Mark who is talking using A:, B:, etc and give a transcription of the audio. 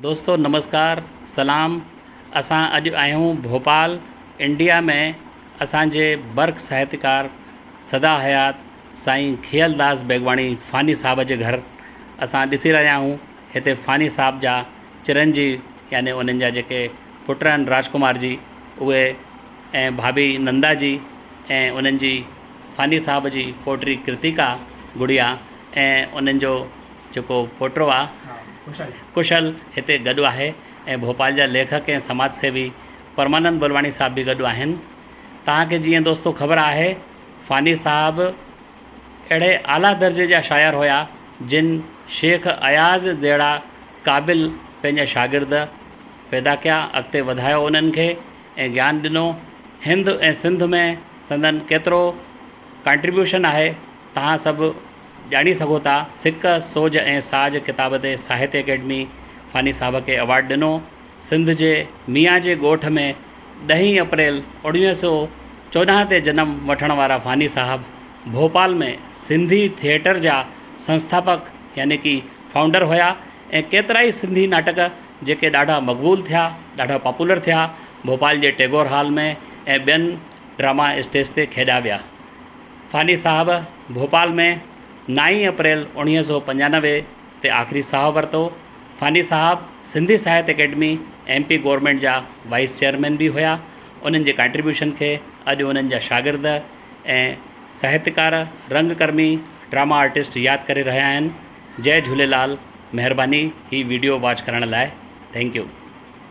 A: دوستو نمسڪار سلام اسان اڄ آهيون ڀوپال انڊيا ۾ اسان جي برک ساهتڪار سدا حيات سائين کيئل داس بيگواڻي فاني صاحب جي گهر اسان ڏسي رهيا آهيون هتي فاني صاحب جا چرنجي يعني انهن جا جيڪي پٽ آهن راجڪمار جي اهي ۽ ڀاڀي نندا جي ۽ انهن جي فاني صاحب جي پوٽي ڪرتيڪا گڙيا ۽ انهن جو جيڪو پوٽو آ ڪشل هتي گڏ آهي ۽ ڀوپال جا ليکڪ ۽ سماج سيوي پرمانند بلواڻي صاحب به گڏ آهن. توهان کي جيئن دوستو خبر آهي فاني صاحب اهڙي اعليٰ درجي جا شاعر هيا جن شيخ اياز جهڙا قابل پنهنجا شاگرد پيدا ڪيا اڳتي وڌايو انهن کي ۽ گيان ڏنو هند ۽ سنڌ ۾ سندن ڪيترو ڪانٽريبيوشن آهي توهان سڀ ڄاڻي سگهو ٿا، سڪ، سوجهه ۽ ساز ڪتاب تي ساهتيه اڪيڊمي فاني صاحب کي ايوارڊ ڏنو. سنڌ جي ميان جي ڳوٺ ۾ ڏهين اپريل 1914 تي جنم وٺڻ وارا فاني صاحب ڀوپال ۾ سنڌي ٿيئٽر جا سنسٿاپڪ يعني ڪي فائونڊر هيا ۽ ڪيترائي سنڌي ناٽڪ جيڪي ڏاڍا مقبول ٿيا، ڏاڍا پاپولر ٿيا، ڀوپال جي ٽيگور هال ۾ ۽ ٻين ڊراما اسٽيج تي کيڏيا ويا. فاني صاحب ڀوپال ۾ نائين اپريل 1995 تي آخري ساهه ورتو. فاني صاحب Sindhi Sahitya academy M P government جا وائيس چيئرمين به هيا. انهن جي ڪانٽريبيوشن کي اڄ انهن جا شاگرد ۽ ساهتڪار، رنگ ڪرمي، ڊراما آرٽسٽ ياد ڪري رهيا آهن. جئي جهوليلال مهرباني هي وڊيو واچ ڪرڻ لاء thank you.